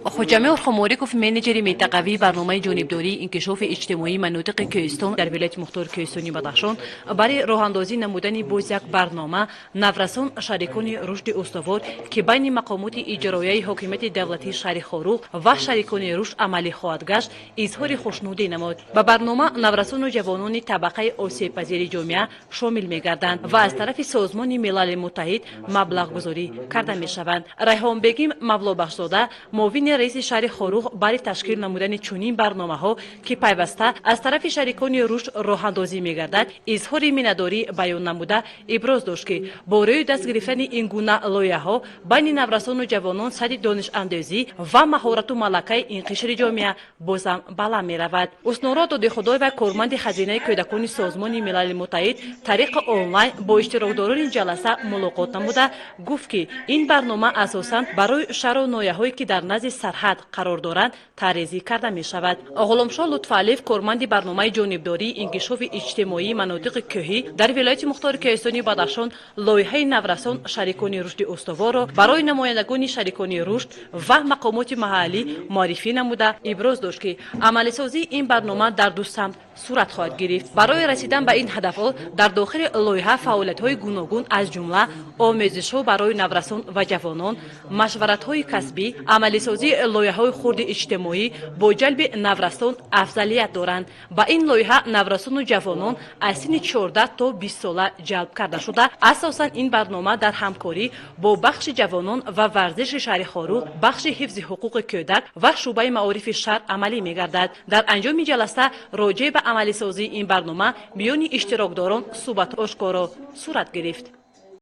Хоҷамёр Хумориков, менеҷери минтақавии барномаи ҷонибдории инкишофи иҷтимоии манотиқи кӯҳистон дар вилояти мухтори кӯҳистони Бадахшон, барои роҳандозӣ намудани боз як барнома «Наврасон — шарикони рушди устувор», ки байни мақомоти иҷроияи ҳокимияти давлатии шаҳри Хоруғ ва шарикони рушд амалӣ хоҳад гашт, изҳори хушнудӣ намуд. Ба барнома наврасону ҷавонони табақаи осебпазири ҷомеа шомил мегарданд ва аз тарафи Созмони Милали Муттаҳид маблағгузорӣ карда мешаванд. Райҳонбегим Мавлобахшзода, муовини раиси шаҳри Хоруғ, барои ташкил намудани чунин барномаҳо, ки пайваста аз тарафи шарикони рушд роҳандозӣ мегардад, изҳори миннатдорӣ баён намуда, иброз дошт, ки бо рӯи даст гирифтани ин гуна лоиҳаҳо байни наврасону ҷавонон сатҳи донишандозӣ ва маҳорату малакаи ин қишри ҷомеа бозам баланд меравад. Уснуро Додихудоева, корманди хазинаи кӯдакони Созмони Милали Муттаҳид, тариқи онлайн бо иштирокдорони ҷаласа мулоқот намуда, гуфт, ки ин барнома асосан барои шаҳру ноҳияҳое, ки дар назди сарҳад қарор доранд, тарҳрезӣ карда мешавад. Ғуломшоҳ Лутфалиев, корманди барномаи ҷонибдории инкишофи иҷтимоии манотиқи кӯҳӣ дар вилояти мухтори кӯҳистони Бадахшон, лоиҳаи «Наврасон — шарикони рушди устуворро» барои намояндагони шарикони рушд ва мақомоти маҳаллӣ муаррифӣ намуда, иброз дошт, ки амалисозии ин барнома дар ду самт сурат хоҳад гирифт. Барои расидан ба ин ҳадафҳо дар дохили лоиҳа фаъолиятҳои гуногун, аз ҷумла омӯзишҳо барои наврасон ва ҷавонон, машваратҳои касбӣ, амалисозии лоиҳаҳои хурди иҷтимоӣ бо ҷалби наврасон афзалият доранд. Ба ин лоиҳа наврасону ҷавонон аз синни 14 то 20 сола ҷалб карда шуда, асосан ин барнома дар ҳамкорӣ бо бахши ҷавонон ва варзиши шаҳри Хоруғ, бахши ҳифзи ҳуқуқи кӯдак ва шӯъбаи маорифи шаҳр амалӣ мегардад. Дар анҷоми ҷаласа роҷеъ ба амалисозии ин барнома миёни иштирокдорон суҳбат ошкоро сурат гирифт.